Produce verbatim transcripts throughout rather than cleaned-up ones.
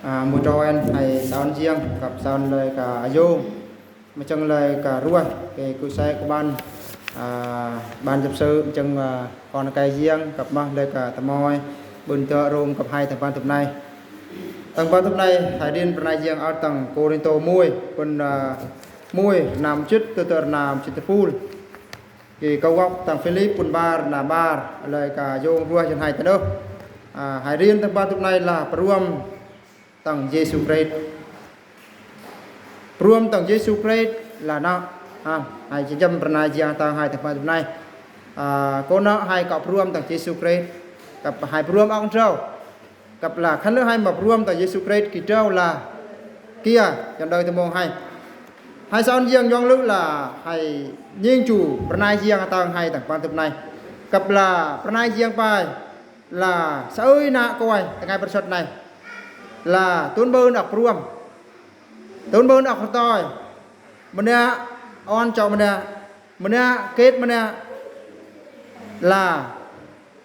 Ơ, mâu trô ăn hai saon jiăng, cặp saon lơi kơ ayông, mâu chăng lơi kơ ruah, kơ cư sĩ của ban, ơ, ban chấp sự, mâu chăng, ơ, kon kai jiăng, cặp mah lơi kơ tơmoi, bơ̆n tơ rôm cặp hai tang pơtŭp nai. Tang pơtŭp nai, hai rin pơnai jiăng ăt tang Kôrintô muai, bơ̆n, ơ, muai, năm chit, tơ tơ năm chit tơpul. Kơ kâo wăp tang Philip bơ̆n bar, năm bar, lơi kơ ayông ruah jăn hai tơnơh. Ơ, hai rin tang pơtŭp nai lah pơruăm tang Yêsu Krist. Pơruăm tang Yêsu Krist lah nă, ơ, hai jăm pơnai jiăng tang hai tang pơtŭp nai. Ơ, kơ nă hai kơ pơruăm tang Yêsu Krist. Cặp hai pơruăm ong trâu. Cặp lah khân lư hai mă pơruăm tang Yêsu Krist kơ trâu lah kiơ, jăn đơi tơmong hai. Hai saon jiăng yong lư lah hai nhing chu pơnai jiăng tang hai tang pơtŭp nai. Cặp lah pơnai jiăng pai lah sơui nă kơi, tang hai pơsăt nai. Lah tŭn bơ̆n ăt pơruăm. Tŭn bơ̆n ăt rơtoi. Mơnă on chô mơnă. Mơnă kêt mơnă. Lah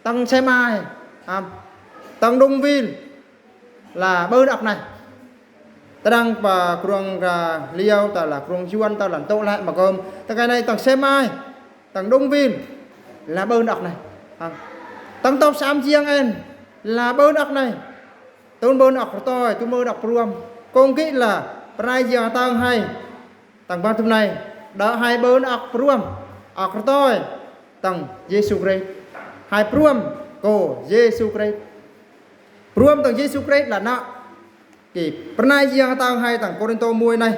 tang sem ai. Ăm. Tang đŭng wil. Lah bơ̆n ăt nai. Tơdang pơ kruang, ơ, Liao, tơ lah kruang Yuăn, tơ lah tŭ lĕ mă gơm. Tang kai nai tang sem ai. Tang đŭng wil. Lah bơ̆n ăt nai. Ăm. Tang tŏp sam jiăng ăn. Lah bơ̆n ăt nai. Tŭn bơ̆n ăt rơtoi, tŭn bơ̆n ăt pơruăm. Kông kĭ lah pơnai jiăng tang hai tang pơtŭp nai, đă hai bơ̆n ăt pơruăm, ăt rơtoi tang Yêsu Krist. Hai pơruăm kơ Yêsu Krist. Pơruăm tang Yêsu Krist lah nă. Kơ pơnai jiăng tang hai tang Kôrintô muai nai.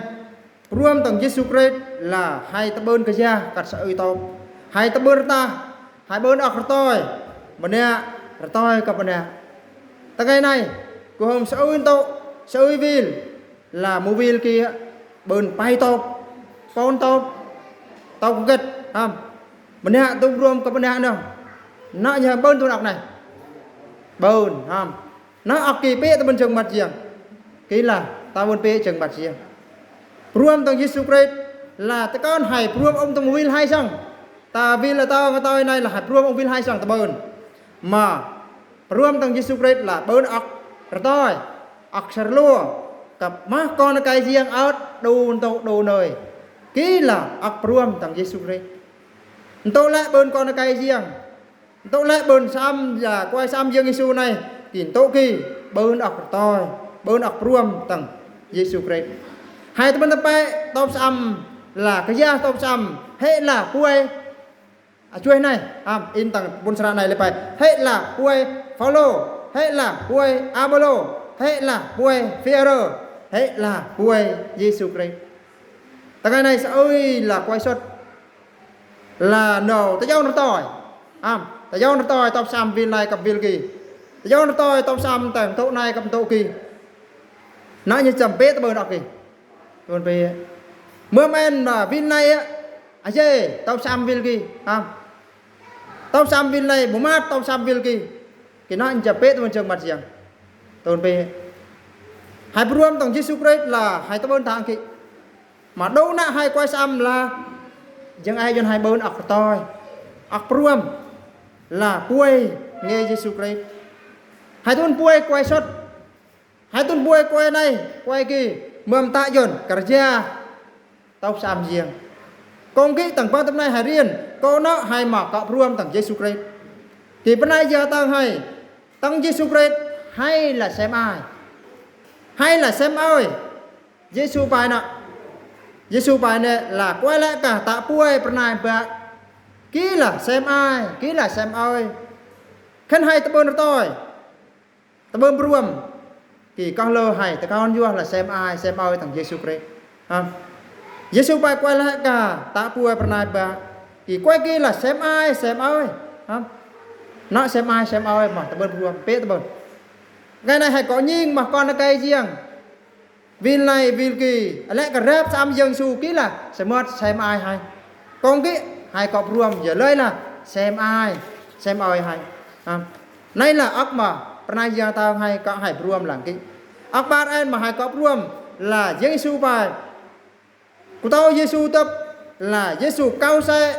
Pơruăm tang Yêsu Krist lah hai tơbơ̆n kơjăp kăt sơui tŏp. Hai tơbơ̆n rơtah, hai bơ̆n ăt rơtoi. Mơnă rơtoi kơ mơnă. Tang kai nai, kơhôm sơui tŏp, sơui wil. Lah mâu wil kơ bơ̆n pai tŏp, pôn tŏp, tŏp kơgăt, ăm. Mơnă tŭ pơruăm kơ mơnă nơh. Nă yơh bơ̆n tŭn ăt nai. Bơ̆n, ăm. Nă ăt kơ pĕ tơbơ̆n jơ̆ng măt jiăng. Kơ lah, tơbơ̆n pĕ jơ̆ng măt jiăng. Pơruăm tang Yêsu Krist, lah tơkăn hai pơruăm ong tang wil hai săng. Tơ wil lah tơ ngă tơi nai lah hai pơruăm ong wil hai săng tơbơ̆n. Mă, pơruăm tang Yêsu Krist lah bơ̆n ăt rơtoi, ăt sơr lua, cặp mah kon kai jiăng ăt đun tŏ đun nơi. Kơ lah ăt pơruăm tang Yêsu Krist. Ntŭk lĕ bơ̆n kon kai jiăng. Ntŭk lĕ bơ̆n sam, ya, kuai sam jiăng Yêsu nai, kơ ntŭk kơ bơ̆n ăt rơtoi, bơ̆n ăt pơruăm tang Yêsu Krist. Hai tơbơ̆n tơpĕ tŏp sam lah kơjăp tŏp sam, hĕ lah puai Achuih nai, ăm, in tang pun sra nai lĕ pai. Hĕ lah puai Phôlô, hĕ lah puai Apôlô, hĕ lah puai Pêtrô, hĕ lah puai Yêsu Krist. Tang kai nai sơui lah kuai sut. Lah nô, tơjăn rơtoi. Ăm, tơjăn rơtoi tŏp sam wil nai cặp wil kơ. Tơjăn rơtoi tŏp sam tang tŏ nai cặp tŏ kơ. Nă ñu chăm pĕ tơbơ̆n ăt kơ. Tơbơ̆n pĕ. Mơm ăn mă wil nai ă. Aje, tŏp sam wil kơ. Ăm. Tŏp sam wil nai, mơmăt tŏp sam wil kơ. Kơ nă ñu chăm pĕ tơbơ̆n jơ̆ng măt jiăng. Tơbơ̆n pĕ. Hai pơruăm tang Yêsu Krist lah hai tơbơ̆n tang kơ. Mă đô nă hai kuai sam lah. Jơ̆ng ai jăn hai bơ̆n ăt rơtoi. Ăt pơruăm. Lah puai nge Yêsu Krist. Hai tơbơ̆n puai kuai sut. Hai tơbơ̆n puai kuai nai, kuai kơ, mơm ta jăn, kơjăp. Tŏp sam jiăng. Kông kơ tang pơtŭp nai hai rien, kơ nă hai mă kơ pơruăm tang Yêsu Krist. Kơ pơnai jiăng tang hai, tang Yêsu Krist, hai lah sem ai. Hai lah sem ơi. Yêsu pai nă. Yêsu pai nă lah kuai lĕ kah ta puai pơnai bă. Kơ lah sem ai, kơ lah sem ơi. Khân hai tơbơ̆n rơtoi. Tơbơ̆n pơruăm. Kơ kah lơ hai, tơkăn yua lah sem ai, sem ơi tang Yêsu Krist. Ha. Yêsu pai kuai lĕ kah ta puai pơnai bă. Kơ kuai kơ lah sem ai, sem ơi. Ha. Nă sem ai, sem ơi mă tơbơ̆n pơruăm, pĕ tơbơ̆n. Ngai nai hai kơ nhing mă kon kai jiăng. Wil nai, wil kơ, lĕ kơ rep sam jiăng su kơ lah, sem ơi sem ai hai. Kông kơ, hai kơ pơruăm, yơ lơi lah, sem ai, sem ơi hai. Ha. Nai lah ăk mă, pơnai jiăng tang hai kơ hai pơruăm lăng kơ. Ăk bar ăn mă hai kơ pơruăm, lah jiăng Yêsu pai. Kơtao Yêsu tŭp, lah Yêsu kơ̆u sĕ,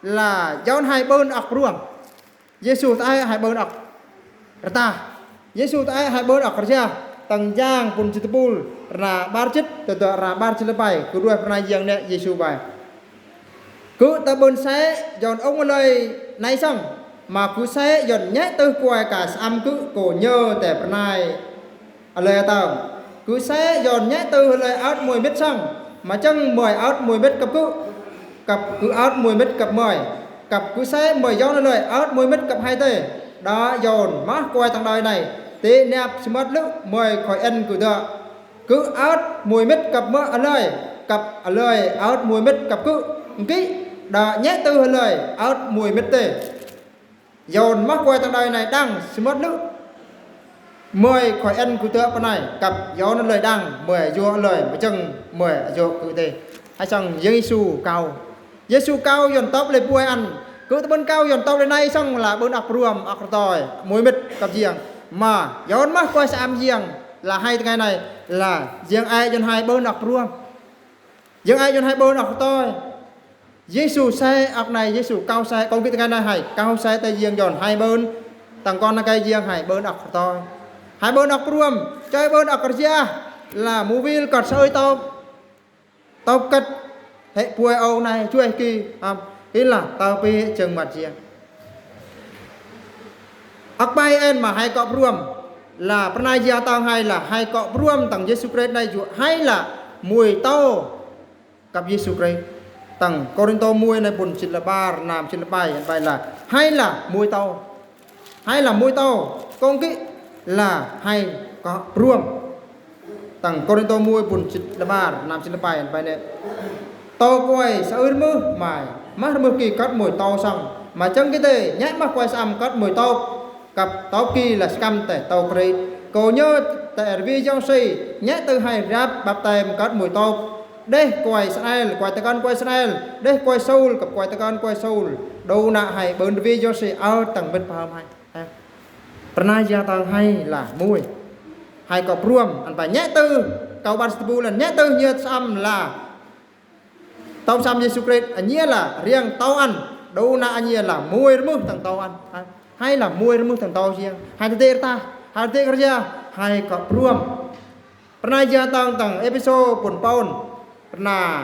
lah jăn hai bơ̆n ăt pơruăm. Yêsu tơai hai bơ̆n ăt rơtah. Yêsu tơai hai bơ̆n ăt kơjăp. Tang Yang bun jât tơpul, rơna ƀar jât, tơdơi rơna ƀar jât lepai, kơdua pơnai Yang nĕ Yêsu bai. Gơ̆ ta bơ̆n sĕ, Yôhan ung alơi nai sŏng, mă gơ̆ sĕ Yôhan ñĕ tơh kuai ka sơăm gơ̆ kơ nhơ tơ pơnai alơi atơm. Gơ̆ sĕ Yôhan ñĕ tơh alơi ơt mui mĭt sŏng, mă chăng mơi ơt mui mĭt kăp gơ̆, kăp gơ̆ ơt mui mĭt kăp mơi, kăp gơ̆ sĕ mơi Yôhan alơi ơt mui mĭt kăp hai tê. Đa Yôhan mă kuai tang đơi nai, tê năp sơmăt lŭ mơi khoi ăn gơ̆ dă. Gơ̆ ơt mui mĭt kăp mơi alơi, kăp alơi ơt mui mĭt kăp gơ̆, ngĭ đa ñĕ tơh alơi ơt mui mĭt tê. Yôhan mă kuai tang đơi nai đang sơmăt lŭ mơi khoi ăn gơ̆ dă pơnai, kăp Yôhan alơi đang mơi yua alơi, mă chăng mơi yua gơ̆ tê. Hai sŏng Yang Yêsu kâu. Yêsu kâu Yôhan tŏp lĕ buai ăn. Gơ̆ ta bơ̆n kâu Yôhan tŏp lĕ nai sŏng lah bơ̆n ăk pơruăm, ăk rơtoi, mui mĭt kăp Yang. Mă Yôhan mă kuai sơăm Yang, lah hai tơngai nai, lah Yang ai Yôhan hai bơ̆n ăk pơruăm. Yang ai Yôhan hai bơ̆n ăk rơtoi. Yêsu sĕ ăk nai, Yêsu kâu sĕ, kông kĭ tơngai nai hai, kâu sĕ tơ Yang Yôhan hai bơ̆n, tang kon nai kơ Yang hai bơ̆n ăk rơtoi. Hai bơ̆n ăk pơruăm, choi bơ̆n ăk rơyah, lah mui wil kăt sơui tŏp. Tŏp kăt hĕ buai âu nai chuai kĭ, ăm, hĭ lah tao pê jơ̆ng măt Yang. Ăk bai ăn mă hai kŏ pơruăm, lah pơnai Yang tang hai lah hai kŏ pơruăm tang Yêsu Krist nai yua hai lah mui tâu kăp Yêsu Krist. Tang Kôrintô mui nai bun jât lơ ƀar, nơm jât lơ pai, ăn bai lah hai lah mui tâu. Hai lah mui tâu, kông kĭ lah hai kŏ pơruăm. Tang Kôrintô mui bun jât lơ ƀar, nơm jât lơ pai, ăn bai nĕ. Tâu kuai sơui rơmưh mai, mă rơmưh kĭ kăt mui tâu sŏng. Mă chăng kĭ tê, ñĕ mă kuai sơăm kăt mui tâu. Kăp tâu kĭ lah sơkăm tơ tâu Krist. Kơ nhơ tơ rơwi Yang Yêsu, ñĕ tơh hai rap baptem kăt mui tâu. Đeh kuai Israel, kuai tơkăn kuai Israel. Đeh kuai Saul, kăp kuai tơkăn kuai Saul. Đô nă hai bơ̆n rơwi Yang Yêsu, ơ tang mĭt pơham hai. Pơnai Yang tang hai lah mui. Hai kŏ pơruăm, ăn bai ñĕ tơh, kâu ƀar jât tơpul ăn ñĕ tơh ñơt sơăm lah tâu sơăm Yêsu Krist, ănhia lah riang tâu ăn, đô nă ănhia lah mui rơmưh tang tâu ăn. Hai, hai lah mui rơmưh tang tâu Yang. Hai tơdơi rơtah, hai tơdơi kơrja, hai kŏ pơruăm. Pơnai Yang tang tang Êphêsô bun Pôl, rơna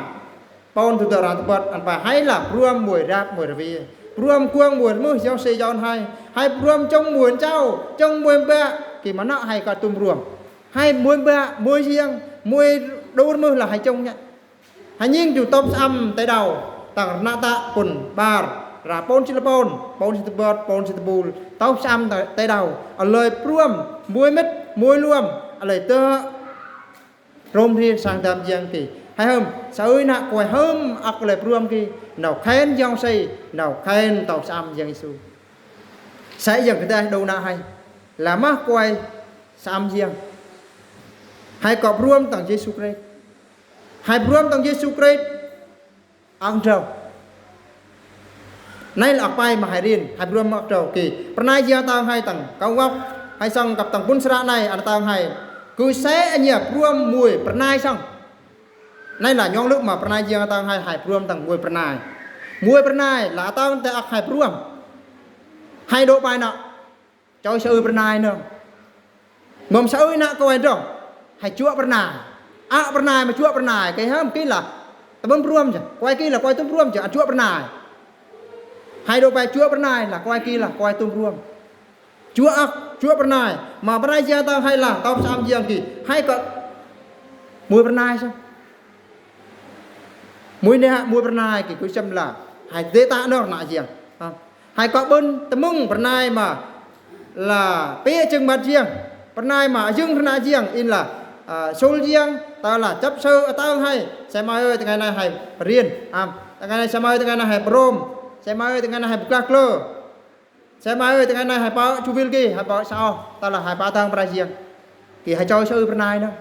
Pôl tơdơi rơna tơbăt, ăn bai hai lah pơruăm mui rap mui rơwi. Pơruăm kuang mui rơmưh Yang Yêsu Yôhan hai. Hai pơruăm chông mui chao, chông mui bă, kĭ mă nă hai kŏ tŭm pơruăm. Hai mui bă, mui Yang, mui đu rơmưh lah hai chông ñă. Hai ñing ju tŏp sơăm tơ đao, tang rơna tă bun ƀar, ră Pôl jât lơ Pôl, Pôl jât tơbăt, Pôl jât tơpul, tŏp sơăm tơ, tơ đao, alơi pơruăm, mui mĭt, mui luăm, alơi tơ rôm ri sang dam Yang kĭ. Hai hơm, sơui nă kuai hơm ăk alơi pơruăm kĭ, nao khen Yang Yêsu, nao khen tŏp sơăm Yang Yêsu. Sĕ Yang kơdeh đô nă hai, lah mă kuai sơăm Yang. Hai kŏ pơruăm tang Yêsu Krist. Hai pơruăm tang Yêsu Krist. Ang trâu. Nai lah ăk bai mă hai rin, hai pơruăm ăk trâu kĭ. Pơnai Yang tang hai tang, kâu wăk, hai sŏng kăp tang bun sơră nai, ăn tang hai. Gơ̆ sĕ ănhia pơruăm mui pơnai sŏng. Nai lah nhŏng lŭk mă pơnai Yang tang hai, hai pơruăm tang mui pơnai. Mui pơnai, lah tang tơ ăk hai pơruăm. Hai đô bai nă. Choi sơui pơnai nơh. Mơm sơui nă kuai dong. Hai chuă pơnai. Ă pơnai mă chuă pơnai. Kơ hăm kĭ lah. Tơ bơ̆n pơruăm jă. Kuai kĭ lah kuai tŭm pơruăm jă. Ă chuă pơnai. Hai đô bai chuă pơnai lah kuai kĭ lah kuai tŭm pơruăm. Chuă ăk, chuă pơnai. Mă pơnai Yang tang hai lah tŏp sơăm Yang kĭ. Hai kŏ mui pơnai sŏng. Mui nĕ mui pơnai kĭ gơ̆ sơm lah. Hai dêh ta nor nă Yang. Ha. Hai kŏ bơ̆n tơmŭng pơnai mă lah pê jơ̆ng măt Yang. Pơnai mă jơ̆ng rơna Yang in lah, a, Saul Yang, tơ lah chấp sự atang hai. Sơmai ơi tơngai nai hai pơrin. Am, tơngai nai sơmai ơi tơngai nai hai pơrôm. Sơmai ơi tơngai nai hai pơklah klơ. Sơmai ơi tơngai nai hai pă chu wil kĭ, hai pă sao. Tơ lah hai pă tang pơrai Yang. Kĭ hai choi sơui pơnai nơh.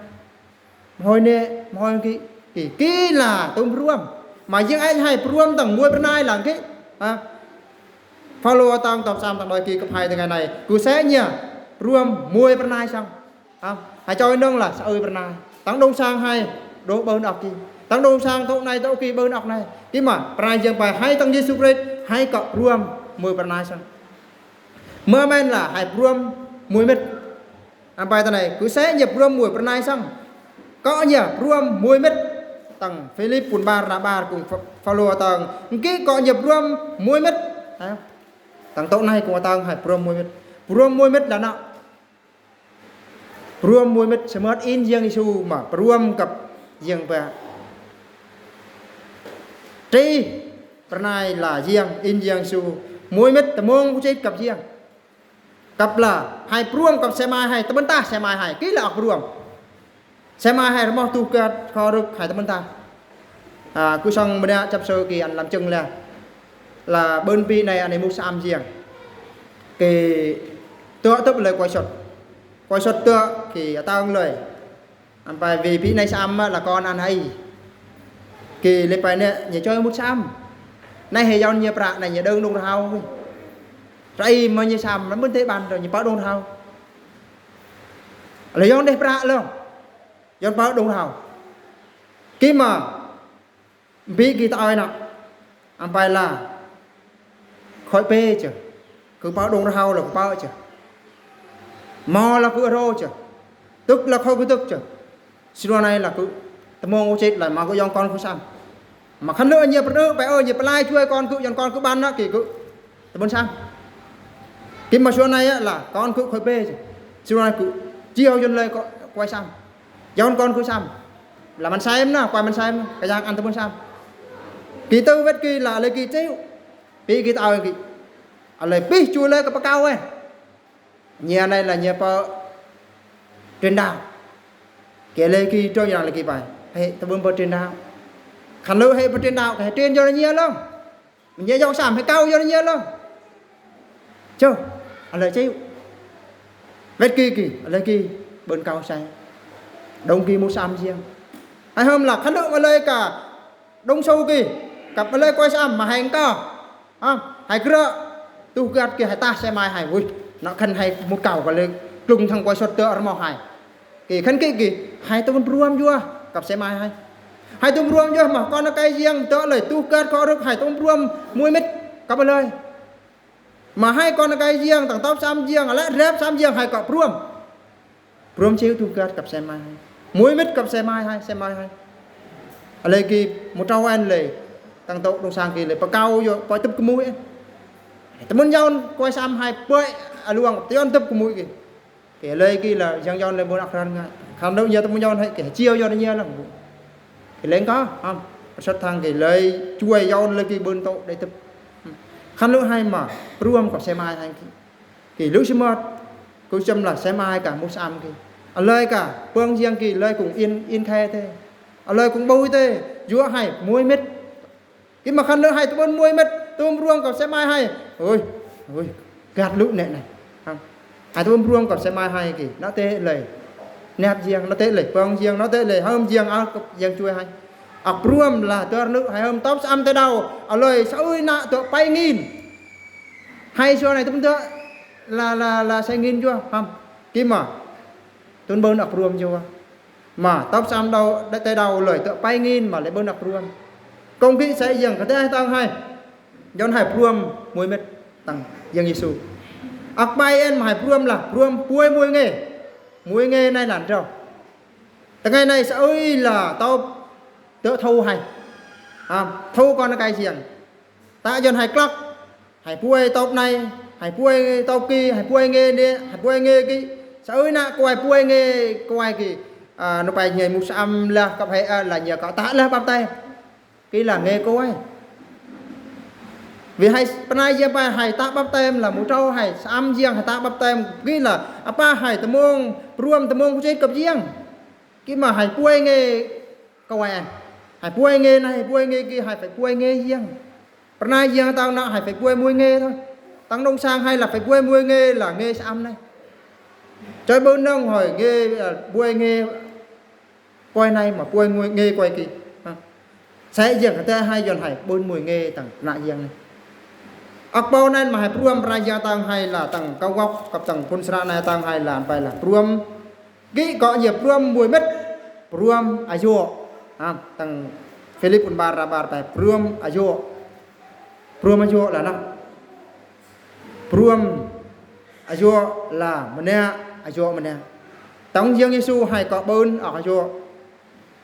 Mă hôi nĕ, mă hôi kĭ, kĭ, kĭ lah tŭm pơruăm. Mă Yang ai hai pơruăm tang mui pơnai lah kĭ. Ha. Phaolô tang tŏp sơăm tang đôi kĭ kơp hai tơngai nai. Gơ̆ sĕ ănhia pơruăm mui pơnai sŏng. Ha. Hai choi nơh lah sơui pơnai. Tang đung sang hai đô ƀơ̆n ăk kĭ. Tang đung sang tŏ nai tŏ kĭ ƀơ̆n ăk nai. Kĭ mă pơnai Yang bai hai tang Yêsu Krist hai kŏ pơruăm mui pơnai sŏng. Mă men lah hai pơruăm mui mĭt. Ăn pai tơ anai, kơ se ña pơrơm mui pơrơnai săng. Kơ ña pơrơm mui mĭt. Tăng Philip pŭn ƀar, Nabar kŭng Pha-, Phalo tăng. Ngki kơ ña pơrơm mui mĭt. Ha? Tăng tŏ anai kŭng tăng hai pơrơm mui mĭt. Pơrơm mui mĭt đa nă. Pơrơm mui mĭt sơmơt in Yang Yêsu mă pơrơm kăp Yang Bơngăt. Tri pơrơnai la Yang, in Yang Yêsu. Mui mĭt tơmơng kŭ chit kăp Yang. Kăp la hai pơrơm kăp se mai hai, tơmơ̆n tah se mai hai. Kĭ la ŏk pơrơm. Se mai hai rơmoh tuh kơt kho rơ̆k hai tơmơ̆n tah. A, kơ sŏng mơnă chăp sơ kĭ ăn lăm chưng la. La bơ̆n pi anai ăn ih mŭt sơăm Yang. Kĭ tơ̆ tŭp lơi kuai sŏt. Kuai sŏt tơ̆ kĭ ataong lơi. Ăn pai vì pi anai sơăm mă la kon ăn hai. Kĭ lĕ pai nĕ ña choi mŭt sơăm. Anai he yon ña prăk anai ña đơng đung rơhao. Rai mă ña sơăm lăm bơ̆n tê ban rơ ña pă đung rơhao. Lĕ yon đeh prăk lŏ. Yon pă đung rơhao. Kĭ mă. Pi kĭ tơ ơi nă. Ăn pai la. Khoi pê chơ. Kơ pă đung rơhao la kơ pă chơ. Mơ la kơ rô chơ. Tŭk la khoi kơ tŭk chơ. Sĭt anai la kơ. Tơmơng kŭ chit la mă kơ yon kon kŭ sơăm. Mă khăn lơ ña pơdơ̆ pai ơ ña pơlai chuai kon kŭ yon kon kŭ ban nă kĭ kŭ. Tơmơ̆n sơăm. Kĭ mă sĭt anai la kon kŭ khoi pê chơ. Sĭt anai kŭ. Chiêu yon lơi kơ kuai sơăm. Yon kon kŭ sơăm. La măn sem nă, kuai măn sem nă, kơ yang ăn tơmơ̆n sơăm. Kĭ tơ wet kĭ la lơi kĭ chiêu. Pi kĭ tơ ơi kĭ. A lơi pi chu lơi kơ pơkao ơi. Ña anai la ña pơ truyền đạo. Kĭ lơi kĭ trôi yang lơi kĭ pai. Hê tơmơ̆n pơ truyền đạo. Khăn lơ hê pơ truyền đạo, kơ hê truyền yon ña lŏ. Ña yŏk sơăm hê kâu yon ña lŏ. Chơ, a lơi chiêu. Wet kĭ kĭ, a lơi kĭ, bơ̆n kâu sai. Đơng kĭ mŭt sơăm Yang. Hai hôm la khăn lơ a lơi kơ, đơng sâu kĭ, kăp a lơi kuai sơăm mă hai kơ. Ha, hai kră, tuh kơt kĭ hai tah se mai hai, ui, nă khăn hai mŭt kâu kơ lơi, klŭng thăng kuai sŏt tơ̆ rơmoh hai. Kĭ khăn kĭ kĭ, hai tơmơ̆n pơrơm yua, kăp se mai hai. Hai tơmơ̆n pơrơm yua mă kon nă kai Yang tơ̆ lơi tuh kơt kho rơ̆k hai tơmơ̆n pơrơm mui mĭt, kăp a lơi. Mă hai kon nă kai Yang tăng tŏp sơăm Yang, a lĕ rep sơăm Yang hai kăp pơrơm. Pơrơm chiêu tuh kơt kăp se mai hai. Mui mĭt kăp se mai hai, se mai hai. A lơi kĭ mŭt trâu ăn lơi. Tăng tŏ đung sang kĭ lơi, pơkao yua, pơtŭp kơ mui. Tơmơ̆n yon kuai sơăm hai pơi, a luang, tơyon tŭp kơ mui kĭ. Kĭ lơi kĭ la, yang yon lơi bơ̆n ăk răn ngă. Khăn lơ ña tơmŭn yon hai kĭ, chiêu yon ña lăng. Kĭ leng kơ, hăm. Pơsăt thăng kĭ lơi, chuai yon lơi kĭ bơ̆n tŏ đe tŭp. Khăn lơ hai mă, pơrơm kăp se mai hai kĭ. Kĭ lơ sơmơt, kơ chăm la se mai kơ mŭt sơăm kĭ. A lơi kơ, pơng Yang kĭ lơi kŭng in, in khe tê. A lơi kŭng bui tê, yua hai, mui mĭt. Kĭ mă khăn lơ hai tơmơ̆n mui mĭt, tơmơ̆n pơrơm kăp se mai hai. Ui, ui, găt lŭ nĕ nai. Hăm. Hai tơmơ̆n pơrơm kăp se mai hai kĭ, nă tê lơi. Nep Yang, nă tê lơi, pơng Yang, nă tê lơi, hơm Yang, a kăp Yang chuai hai. Ăk pơrơm la tơr nư̆, hai hơm tŏp sơăm tê đao, a lơi, sa ui nă tơ̆ pai ngin. Hai sua nai tơmơ̆n tơ̆, la, la, la, sa ngin yua, hăm. Kĭ mă. Tơmơ̆n bơ̆n ăk pơrơm yua. Mă, tŏp sơăm đao, đe-, tê đao lơi, tơ̆ pai ngin mă lĕ bơ̆n ăk pơrơm. Kông kĭ sa Yang kơ tê hai tăng hai. Yon hai pơrơm mui mĭt tăng Yang Yêsu. Ăk pai en mă hai pơrơm la, pơrơm puai mui ngê. Mui ngê nai lan rau. Tơngai nai sa ui la tŏp tơ̆ thâu hai. Ha, thâu kon nă kai Yang. Tă yon hai klăk. Hai puai tŏp nai, hai puai tŏp kĭ, hai puai ngê nê, hai puai ngê kĭ. Sa ui nă kuai puai ngê, kuai kĭ. A, nŭ pai ñai mŭt sơăm lah, kăp hai, a, la ña kơ tah lah baptem. Kĭ la ngê kuai. Vì hai pơnai Yang pai hai tah baptem la mŭt trâu hai, sơăm Yang hai tah baptem. Kĭ la, apa hai tơmơ̆ng, pơrơm tơmơ̆ng kŭ chit kăp Yang. Kĭ mă hai puai ngê kuai an. Hai puai ngê nai, hai puai ngê kĭ, hai phải puai ngê Yang. Pơnai Yang tao nă hai phải puai mui ngê thôi. Tăng đung sang hai la phải puai mui ngê la ngê sơăm nai. Choi bơ̆n nơ̆ng hơi ngê, a, puai ngê kuai nai mă puai mui ngê kuai kĭ. Ha. Sa Yang kơ tê hai yon hai bơ̆n mui ngê tăng nă Yang nai. Ăk pâu nai mă hai pơrơm pơnai Yang tao hai la tăng kâu gŏk kăp tăng pŭn sơră nai tao hai la ăn pai la pơrơm. Kĭ kơ ña pơrơm mui mĭt, pơrơm a yua. Ha, tăng Philip pŭn ƀar ra ƀar pai pơrơm a yua. Pơrơm a yua la nă. Pơrơm a yua la mơnă, a yua mơnă. Tang Yang Yêsu hai kơ ƀon ak kơyok.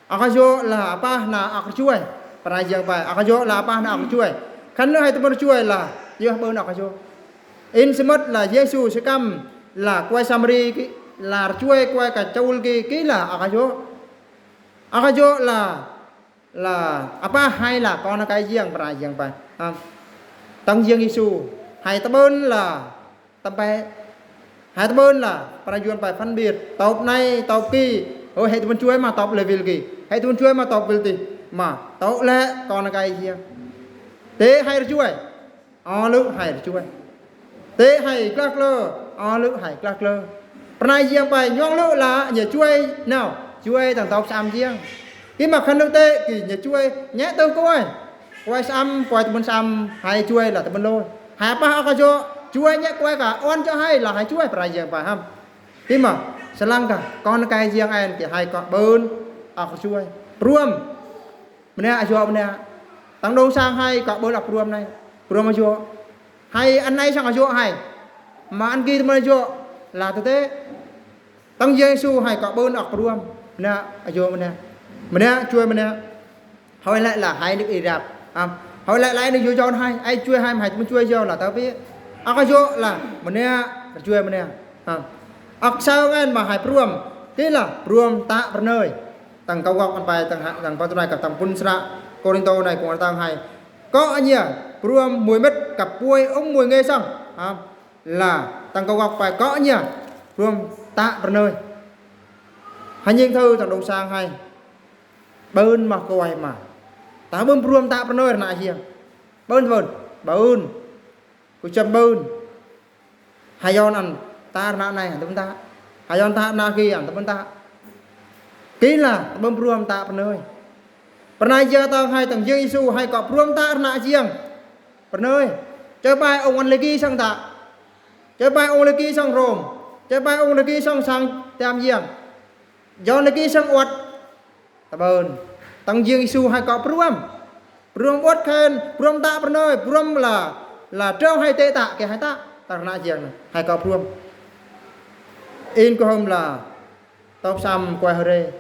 Ak kơyok lah apah na ak kơyok. Pran Yang pai. Ak kơyok lah apah na ak kơyok. Khân lư hai tơmơ̆n kơyok lah yơh ƀon ak kơyok. Inh sơmơ̆t lah Yêsu sơkăm lah kơway Samari ki, lah kơyok kơway kơ chul ki, ki lah ak kơyok. Ak kơyok lah lah apah hai lah kon Nai Kay Yang, Pran Yang pai. Tang Yang Yêsu hai tơƀon lah tơpai. Hai tơƀon lah Pran Yang pai phân biệt. Tŏp nai, tŏp ki. Ơ, hai tơƀon kơyok mă tŏp lĕ wil ki. Hai tơƀon kơyok mă tŏp wil tih. Mă tŏp lĕ kon Nai Kay Yang. Tê hai kơyok. Ơ, lư hai kơyok. Tê hai klă klơ. Ơ, lư hai klă klơ. Pran Yang pai nhŏng lư lah ñu kơyok nao. Kơyok tang tŏp sơăm Yang. Ki mă khân lư tê ki ñu kơyok ñĕ tơ kơway. Kơway sơăm, kơway tơƀon sơăm, hai kơyok lah tơƀon lôi. Hai apah ak kơyok, kơyok ñĕ kơway kơ, ăn kơyok hai lah hai kơyok Pran Yang pai hăm. Ki mă, sơlăng kơ kon Nai Kay Yang ăn ki hai kơ ƀon ak kơyok. Pơruăm. Mơnă kơyok mơnă. Tang đŏng sang hai kơ ƀon ak pơruăm nai. Pơruăm kơyok. Hai ăn nai sang kơyok hai. Mă ăn ki tơmơ̆n kơyok. Lah tơ tê. Tang Yang Yêsu hai kơ ƀon ak pơruăm. Mơnă kơyok mơnă. Mơnă kơyok mơnă. Hơi lĕ lah hai nĕk i rap. Hăm. Hơi lĕ lah nĕk kơyok kơyok hai. Ai kơyok hai mă hai tơƀon kơyok kơyok lah tơ pi. Ak kơyok lah mơnă kơyok mơnă. Hăm. Ak sang ăn mă hai pơruăm. Ki lah pơruăm tă pơnơi. Tang kơwăk ăn pai tang ha-, tang pơtŭ nai kơ tang pŭn sra Kôrintô nai kông tang hai. Kơ ñu pơruăm mui mĕt kăp puai ung mui ngê sŏng. Hăm. Lah tang kơwăk pai kơ ñu pơruăm tă pơnơi. Hai nhen thơ tang đŏng sang hai. Ƀon mă kơway mă. Tang ƀon pơruăm tă pơnơi rơnă Yang. Ƀon ƀon. Ƀon. Kơchăm ƀon. Hai yon ăn tă rơnă nai ăn tơƀon tă. Hai yon tă rơnă ki ăn tơƀon tă. Ki lah tang ƀon pơruăm tă pơnơi. Pran Yang tang hai tang Yang Yêsu hai kơ pơruăm tă rơnă Yang. Pơnơi. Chơi pai ung ăn lĕ ki sŏng tă. Chơi pai ung lĕ ki sŏng rôm. Chơi pai ung lĕ ki sŏng sang tiam Yang. Yon lĕ ki sŏng uăt. Tơƀon. Tang Yang Yêsu hai kơ pơruăm. Pơruăm uăt khen, pơruăm tă pơnơi, pơruăm lah, lah trao hai tê tă, kơ hai tă, tă rơnă Yang nai. Hai kơ pơruăm. In kơhôm lah tŏp sơăm kơway Hơrê.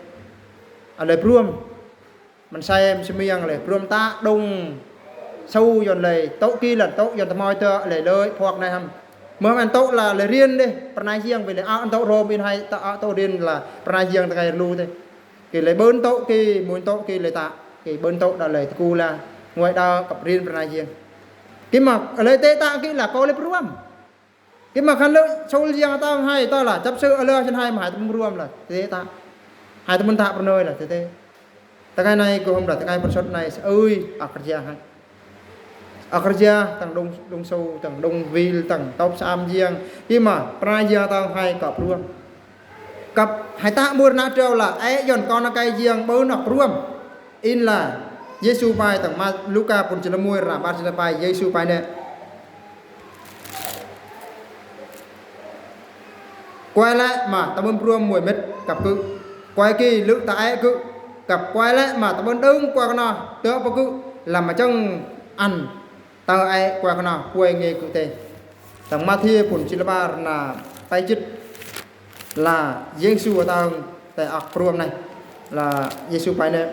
Alơi pơruăm. Mơ̆n sai mơ̆n sơmiăng lĕ, pơruăm tă đŏng sâu yon lĕ, tŏ ki lăn tŏ yon tơmoi tơ lĕ lơi phuak nai hăm. Mơ̆ ăn tŏ lah lĕ rien dêh, Pran Yang pai lĕ, a, ăn tŏ rôm in hai, tă, a, tŏ rien lah, Pran Yang tơkai lu dêh. Ki lĕ ƀon tŏ ki, mŭn tŏ ki lĕ tă, ki ƀon tŏ đa lĕ tơku lah, ngui đa kăp rien Pran Yang. Ki mă, lĕ tê tă ki lah kơ lĕ pơruăm. Ki mă khăn lư, Saul Yang tang hai, tơ lah, chấp sự alơ sân hai mă hai tơƀon pơruăm lah, tê tă. Hai tơƀon tă pơnơi lah, tê tê. Tơkai nai kơhôm lah, tơkai pơsŏt nai, ơi, ak kơyok hai. Ak kơyok, tang đŏng, đŏng sâu, tang đŏng wil, tang tŏp sơăm Yang. Ki mă, Pran Yang tang hai kơ pơruăm. Kăp hai tă mur nă trao lah, ê, yon kon Nai Kay Yang ƀon ak pơruăm. In lah, Yêsu pai tang mă Luka pŭn jĭt lơmui ră ƀar jĭt lơpai Yêsu pai nĕ. Kơway lĕ mă tơƀon pơruăm mui mĕt kăp kư̆. Kơway ki lư tă ê kư̆. Kăp kơway lĕ mă tơƀon đơng kơway kơnơh tơ pơ kư̆. Lah mă chăng ăn tơ ê kơway kơnơh puai ngê kư̆ tê. Tang Mathiơ pŭn jĭt lơƀar nă pai jĭt. Lah Yêsu atang tê ak pơruăm nai. Lah Yêsu pai nĕ.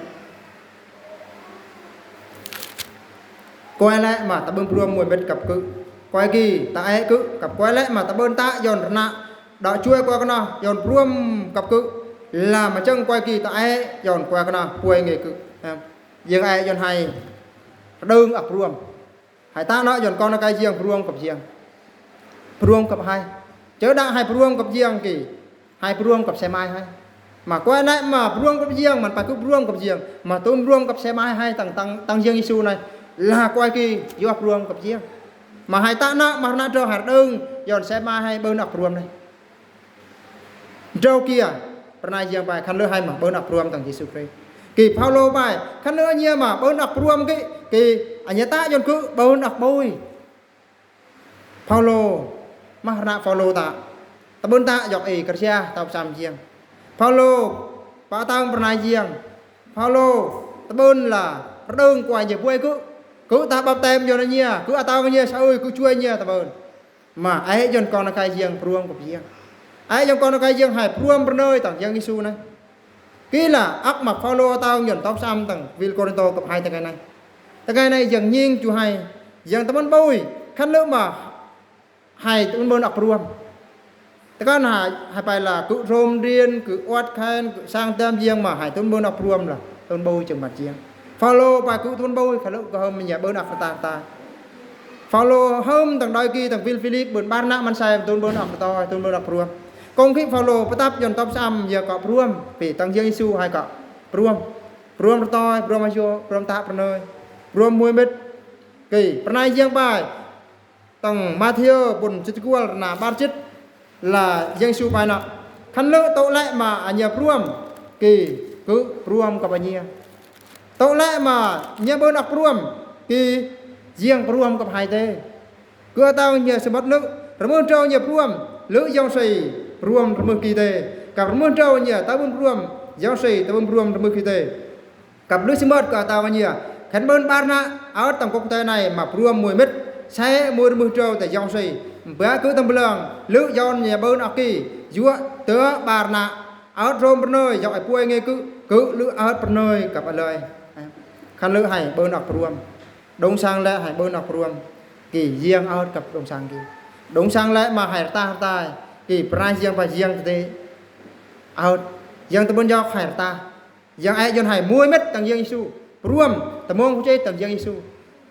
Kơway lĕ mă tơƀon pơruăm mui mĕt kăp kư̆. Kơway ki tă ê kư̆, kăp kơway lĕ mă tơƀon tă yon rơnă. Đă chuai kơway kơnơh yon pơruăm kăp kư̆. Lah mă chăng kơway ki tă ê yon kơway kơnơh puai ngê kư̆. Em. Yang ê yon hai. Đơng ak pơruăm. Hai tă nă yon kon Nai Kay Yang pơruăm kăp Yang. Pơruăm kăp hai. Chơ đă hai pơruăm kăp Yang ki. Hai pơruăm kăp sơmai hai. Mă kơway lĕ mă pơruăm kăp Yang, mă pai kư̆ pơruăm kăp Yang. Mă tŭm pơruăm kăp sơmai hai tang, tang, tang Yang Yêsu nai. Lah kơway ki yua pơruăm kăp Yang. Mă hai tă nă, mă rơnă trao hai đơng, yon sơmai hai ƀon ak pơruăm nai. Trao kia, Pran Yang pai, khăn lư hai mă ƀon ak pơruăm tang Yêsu Krist. Ki Phaolô pai, khăn lư ñu mă ƀon ak pơruăm ki, ki, añă tă yon kư̆ ƀon ak ƀôi. Phaolô, mă rơnă Phaolô tă. Tơƀon tă yok i kơyok tŏp sơăm Yang. Phaolô, pă tang Pran Yang. Phaolô, tơƀon lah, rơđơ̆ng kơway ñu puai kư̆. Kư̆ tă baptem yon ñu, kư̆ atang ñu, sa ơi, kư̆ chuai ñu tơƀon. Mă, ê yon kon Nai Kay Yang pơruăm kăp Yang. Ơi yong kon kay ying hai pruăm bơnơi tang Yang Yêsu nai. Kila ăk ma Phaolô tơng yơn tŏp sam tang vil Kôrintô kơp hai tơkai nai. Tơkai nai ying nhing chu hai. Ying tơmăn bôi. Khăn lơ̆ ma hai tơmăn bơnăk pruăm. Tơkan hai, hai pai la kơ hrôm drien, kơ uat khen, kơ sang dam ying ma hai tơmăn bơnăk pruăm la. Tơmăn bôi chơng mat ying. Phaolô pai kơ tơmăn bôi, khăn lơ̆ kơ hơm nhia bơnăk pơtah ta. Phaolô hơm tang đôi ki tang vil Philip bơ̆n ƀar nă măn sai tơmăn bơnăk pơtah, tơmăn bơnăk pruăm. Kông ki Phaolô pơtăp yơn tŏp sam yơ kơ pruăm, pê tang Yang Yêsu hai kơ pruăm. Pruăm pơtah, pruăm ayo, pruăm tah bơnơi. Pruăm mui mĭt. Kĭ, pơnai ying pai. Tang Mathiơ bun chit kual rơna ƀar chit la Yang Yêsu pai nă. Khăn lơ̆ tŏ lĕ ma ăña pruăm kĭ kơ pruăm kơp ăña. Tŏ lĕ ma ăña bơnăk pruăm kĭ ying pruăm kơp hai tê. Kơ tơng ăña sơmăt lơ̆ rơmưh drâu ăña pruăm lơ̆ yong sei pruăm rơmưh ki tê. Kăp rơmưh drâu ăña tơbưn pruăm yong sei tơbưn pruăm rơmưh ki tê. Kăp lơ̆ sơmăt kơ tơng ăña. Khăn bơ̆n ƀar nă, ăt tang kông tê nai ma pruăm mui mĭt, sĕ mui rơmưh drâu tê yong sei. Ba kơ tang blang, lơ̆ yong ăña bơnăk ki, yua tơ ƀar nă, ăt hrôm bơnơi, yong ai puai nge kơ, kơ lơ̆ ăt bơnơi kăp alơi. Khăn lơ̆ hai bơnăk pruăm. Đung sang lĕ hai bơnăk pruăm. Kĭ ying ăt kăp đung sang kĭ. Đung sang lĕ ma hai rơtah rơtai. Kĭ pơrai ying pa ying tê. Ăt. Ying tơbưn yŏk hai rơtah. Ying ăi yơn hai mui mĭt tang Yang Yêsu. Pruăm tơmong kơ chê tang Yang Yêsu.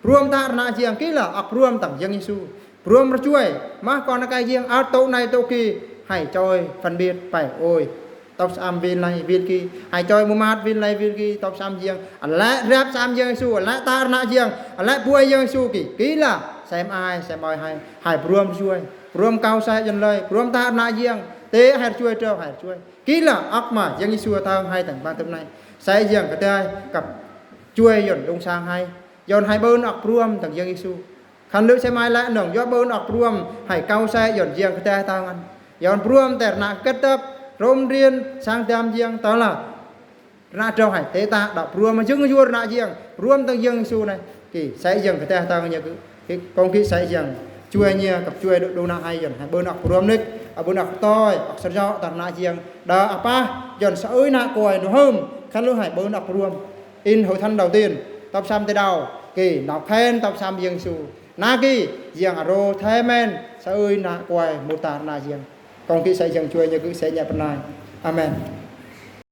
Pruăm tah rơna ying kila ăk pruăm tang Yang Yêsu. Pruăm rơchuai. Mah kon kay ying ăt tŏ nai tŏ ki. Hai choi phân biệt pai ôi. Tŏp sam vil nai vil ki. Hai choi mơmat vil nai vil ki. Tŏp sam ying. Alĕ rap sam Yang Yêsu. Alĕ tah rơna ying. Alĕ puai Yang Yêsu kĭ. Kila. Sem ai, sem ai hai. Hai pruăm rơchuai. Pruăm kâu sai yơn lơi. Pruăm tah rơna ying. Tê hai rơchuai trâu hai rơchuai. Kila ăk ma Yang Yêsu tơng hai tang bang tơm nai. Sai ying kơtai kăp chuai yơn đung sang hai. Yơn hai bơnăk pruăm tang Yang Yêsu. Khăn lơ̆ sem ai lĕ nong yua bơnăk pruăm hai kâu sai yơn ying kơtai tơng ăn. Yơn pruăm tê rơna kơtăp, hrôm drien, sang dam ying tơ la. Rơna drâu hai tê ta đa pruăm ying yua rơna ying, pruăm tang Yang Yêsu nai. Kĭ sai ying kơtai tơng ăña kơ. Kĭ kông kĭ sai ying. Chuai ăña, kăp chuai đu, đu nă hai yơn. Hai bơnăk pruăm nik, ăk bơnăk pơtoi, ăk sơr yŏ tah rơna ying. Đa apa, yơn sa ơi nă kuai nu hơm, khăn lơ̆ hai bơnăk pruăm. In hội thánh đầu tiên, tŏp sam tê đao, kĭ, nao khen tŏp sam Yang Yêsu. Nă kĭ, ying arô thê men, sa ơi nă kuai mut tah rơna ying. Kông kĭ sai ying chuai ăña kơ sai ăña pơnai. Amen.